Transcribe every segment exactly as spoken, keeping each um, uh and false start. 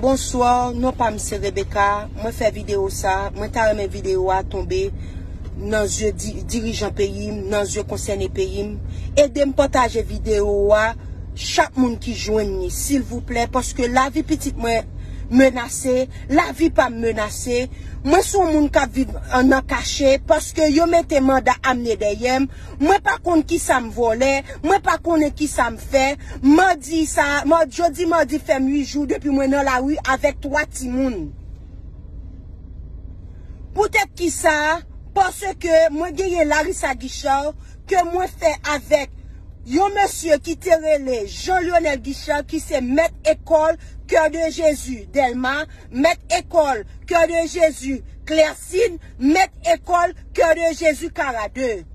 Bonswa, non pa m se Rebecca. Mwen fè videyo sa, mwen ta renmen videyo a tonbe nan zye di- dirijan peyi m, nan zye konsène peyi m. Ede m pataje videyo a, chak moun ki jwenn li, silvouplè, paske lavi pitit mwen menase, lavi pa m menase. Mwen se yon moun k ap viv an, an kache, paske yo mete manda amne dèyè m. Mwen pa konn kisa m vòlè, mwen pa konnen kisa m fè. Madi sa, madi, jodi madi fè m uit jou depi mwen nan lari avèk twa timoun. Poutèt kisa? Paske mwen genyen Larissa Guichard ke mwen fè avèk yon mesye ki te rele Jean Lionel Guichard, ki se mèt ekòl Cœur de Jésus Dèlma, mèt ekòl Cœur de Jésus Clèsin, mèt ekòl Cœur de Jésus Kara de.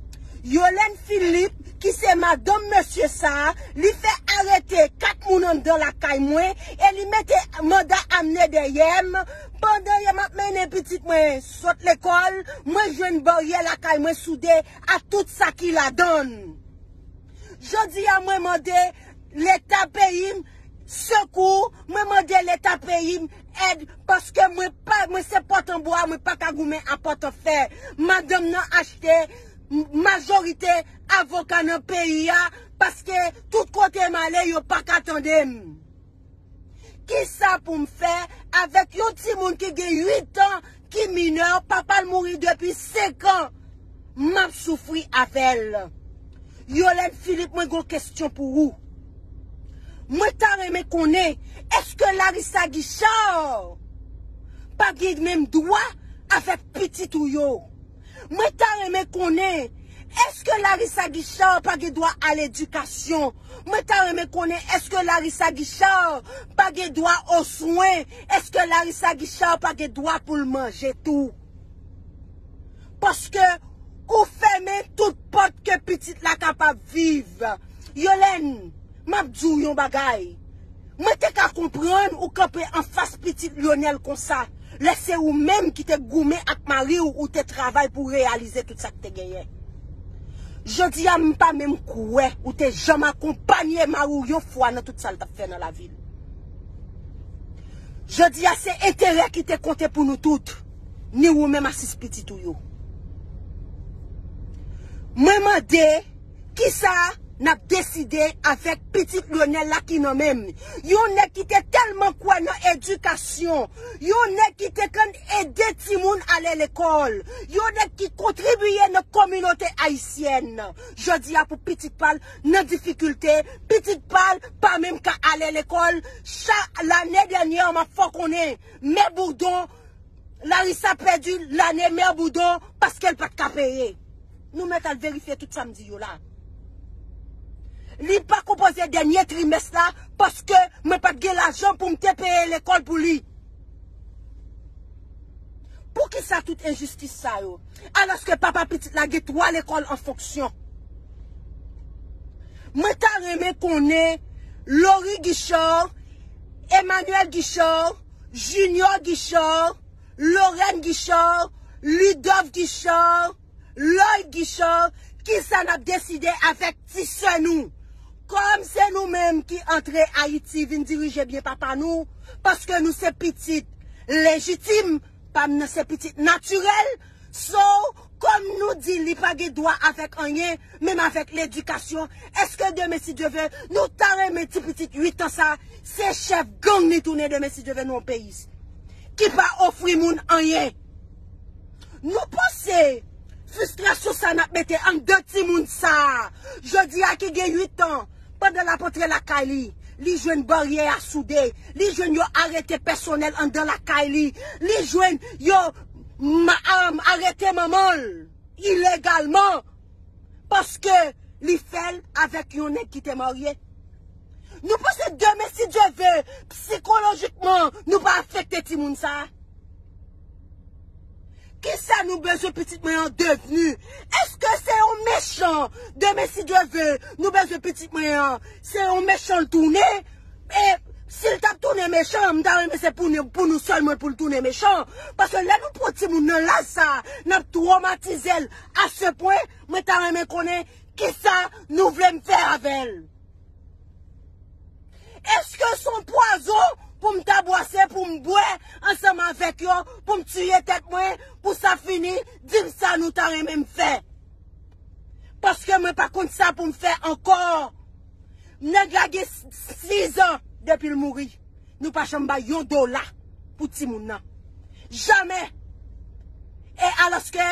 Yolène Philippe, ki se madanm mesye sa a, li fè arete kat moun anndan lakay mwen e li mete manda amne dèyè m. Pandan y ap mennen pitit mwen sot lekòl, mwen jwenn baryè lakay mwen soude a tout sa ki ladan l. Jodi a, mwen mande Leta peyi m sekou, mwen mande Leta peyi m èd, paske mwen pa, mwen se pòt an bwa, mwen pa ka goumen a pòt an fè. Madanm nan achte m- majorite avoka nan peyi a, paske tout kote m ale, yo pa ka tande m. Kisa pou m fè avèk yon timoun ki gen uit an, ki minè, papa l mouri depi senk an? M ap soufri avè l. Yolène Philippe, mwen gon kesyon pou ou. Mwen ta renmen konnen, èske Larissa Guichard pa gen menm dwa avèk pitit ou yo? Mwen ta renmen konnen, èske Larissa Guichard pa gen dwa a ledikasyon? Mwen ta renmen konnen, èske Larissa Guichard pa gen dwa o swen? Èske Larissa Guichard pa gen dwa pou l manje tou? Paske ou fèmen tout pòt ke pitit la kapab viv. Yolène, m ap di w yon bagay. Mwen te ka konprann ou kanpe anfas pitit Lionel konsa, lè se ou menm ki te goumen ak mari w, ou te travay pou w reyalize tout sa k te genyen. Jodi a, m pa menm kwè ou te janm akonpanye mari w yon fwa nan tout sa l t ap fè nan lavi l. Jodi a, se enterè ki te konte pou nou tout, ni ou menm a sis pitit ou yo. Mwen mande, kisa n ap deside avèk pitit Lionel la ki nan men m? Yon nèg ki te tèlman kwè nan edikasyon, yon nèg ki te konn ede timoun ale lekòl, yon nèg ki kontribiye nan kominote ayisyèn. Jodi a, pou pitit pa l nan difikilte, pitit pa l pa menm ka ale lekòl. Chak lane dènyè, m ap fè w konnen, mè Boudon, Larissa pèdi lane mè Boudon paske l pa t ka peye. Nou mèt al verifye tout sa m di yo la. Li pa konpoze dènye trimès la paske mwen pa t gen lajan pou m te peye lekòl pou li. Poukisa tout enjistis sa yo? Alòske papa pitit la gen twa lekòl an fonksyon. Mwen ta renmen konnen Laurie Guichard, Emmanuel Guichard, Junior Guichard, Lorraine Guichard, Ludov Guichard, Lloyd Guichard, kisa n ap deside avèk ti sè nou? Kòm se nou menm ki antre Ayiti vin dirije byen papa nou, paske nou se pitit lejitim, pa m nan se pitit natirèl. So, kòm nou di li pa gen dwa avèk anyen, menm avèk ledikasyon, èske demen si Dye ve, nou ta renmen ti pitit uit an sa, se chèf gang li tounen demen si Dye ve nan yon peyi ki pa ofri moun anyen? Nou panse fristrasyon sa n ap mete anndan timoun sa, jodi a ki gen uit an, pandan l ap antre lakay li, li jwenn baryè a soude, li jwenn yo arete pèsonèl anndan lakay li, li jwenn yo ma- am- arete manman l ilegalman, paske li fè l avèk yon nèg ki te marye. Nou panse demen, si Dye ve, sikolojikman, nou pa afekte timoun sa? Kisa nou bezwen pitit mwen an devni? Èske se yon mechan? Demen, si Dye ve, nou bezwen pitit mwen an, se yon mechan l tounen? E si l t ap tounen mechan, m ta renmen se pou nou, pou nou sèlman pou l tounen mechan. Paske lè nou pran timoun nan laj sa, n ap twomatize l a se pwen, mwen ta renmen konnen kisa nou vle m fè avè l. Èske se yon pwazon pou m ta bwase pou bwè ansanm avèk yo, pou m tiye tèt mwen, pou sa fini, di m sa nou ta renmen m fè. Paske mwen pa konn sa pou m fè ankò. Nèg la gen sis an depi l mouri. Nou pa janm bay yon dola pou timoun nan. Jamè. E alòske,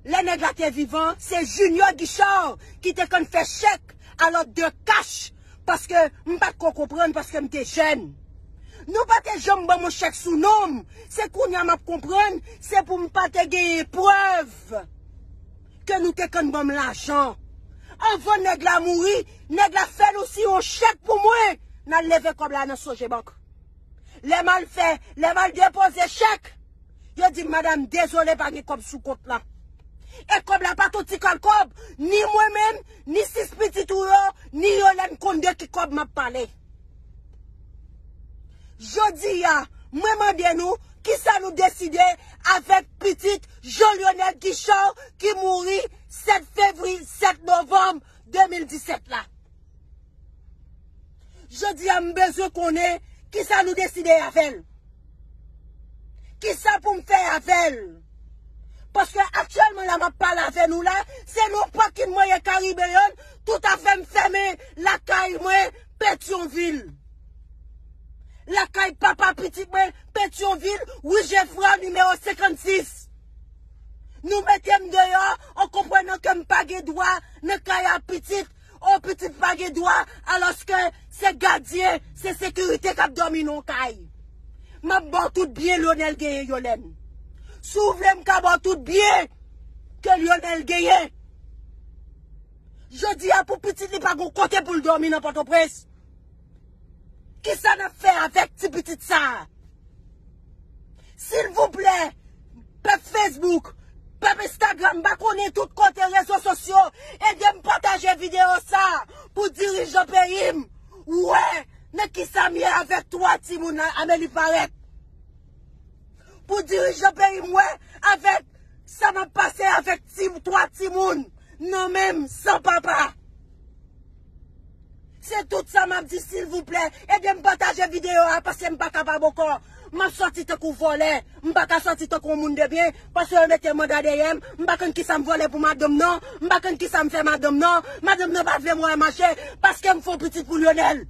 lè nèg la te vivan, se Junior Guichard ki te konn fè chèk alò de kach, paske m pa t ko konprann, paske m te jèn. Nou pa te janm ban m yon chèk sou non m. Se kounye a m ap konprann, se pou m pa te genyen prèv ke nou te konn ban m lajan. Anvan nèg la mouri, nèg la fè nou siyen yon chèk pou mwen. N al leve kòb la nan Sogebank. Lè m al fè, lè m al depoze chèk, yo di m, "Madanm, dezole, pa gen kòb sou kont lan." E kòb la pa t yon ti kal kòb, ni mwen menm, ni sis pitit ou yo, ni Yolène konn de ki kòb m ap pale. Jodi a, mwen mande nou, kisa nou deside avèk pitit Jean Lionel Guichard ki mouri sèt fevriye, sèt novanm de mil disèt la? Jodi a, m bezwen konnen kisa nou deside avè l. Kisa pou m fè avè l? Paske aktyèlman la m ap pale avè nou la, se nan yon pakèt mwayen Karibeyan, tout afè m fèmen lakay mwen, Petyonvil. Lakay papa pitit mwen, Petyonvil, Rue Geffrard, nimewo senkannsis. Nou mete m deyò, an konprenan ke m pa gen dwa nan kay a pitit, o pitit pa gen dwa, alòske se gadyen, se sekirite k ap dòmi nan yon kay. M ap ba w tout byen Lionel genyen, Yolène. Si w vle, m ka ba w tout byen ke Lionel genyen. Jodi a, pou pitit li pa gon kote pou l dòmi nan Pòtoprens. Kisa n ap fè avèk ti pitit sa a? Silvouplè, pèp Facebook, pèp Instagram, m pa konnen tout kote rezo sosyo, ede m pataje videyo sa a pou dirijan peyi m wè nan kisa m ye avèk twa timoun la, Amélie Parèt. Pou dirijan peyi m wè avèk sa m ap pase avèk ti, twa timoun nan men m san papa. Se tout sa m ap di, silvouplè, ede m pataje videyo a, paske m pa kapab ankò. M ap sòti tankou vòlè. M pa ka sòti tankou yon moun de byen, paske yo mete manda dèyè m. M pa konn kisa m vòlè pou madanm nan. M pa konn kisa m fè madanm nan. Madanm nan pa vle m wè mache, paske m fè yon pitit pou Lionel.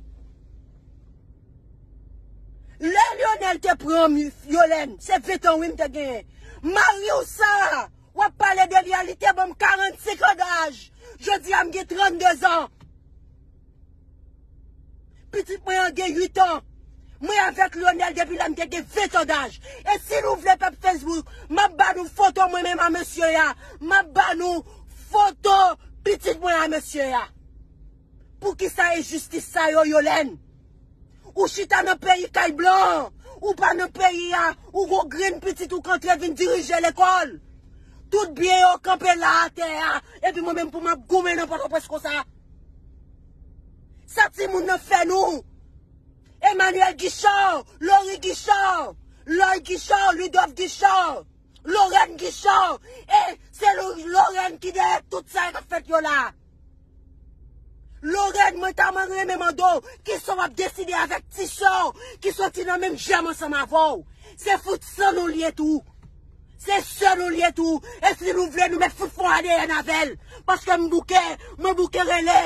Lè Lionel te pran m, Yolène, se ven tan wi m te genyen. Mari w sa, w ap pale de li a, li te ban m karannsenk an daj. Jodi a, m gen trannde zan. Pitit mwen an gen uit an. Mwen avèk Lionel depi lè m te gen ven tan daj. E si nou vle, pèp Facebook, m ap ba nou foto mwen menm a mesye a. M ap ba nou foto pitit mwen a mesye a. Poukisa enjistis sa yo, Yolène? Ou chita nan peyi kay blan, ou pa nan peyi a, ou gon grenn pitit ou k antre vin dirije lekòl. Tout byen yo kanpe la atè a, epi mwen menm pou m ap goumen nan Pòtoprens konsa. Sa timoun nan fè nou? Emmanuel Guichard, Laurie Guichard, Loy Guichard, Ludov Guichard, Lorraine Guichard, e se Lo-, Lorraine ki dèyè tout sa k ap fèt yo la. Lorraine, mwen ta renmen mande w, kisa w ap deside avèk ti sè w ki soti nan menm jèm ansanm avè w? Se fout sè nou l ye tou. Se sè nou l ye tou. E si nou vle, nou mèt fout fè yon A D N avè l. Paske m bouke, mwen bouke rele.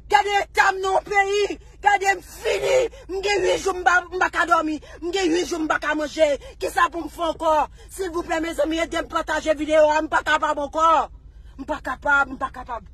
Gade eta m nan yon peyi, gade m fini, m gen uit jou m pa, m pa ka dòmi, m gen uit jou m pa ka manje. Kisa pou m fè ankò? Silvouplè, mezanmi, ede m pataje videyo a, m pa kapab ankò. M pa kapab, m pa kapab.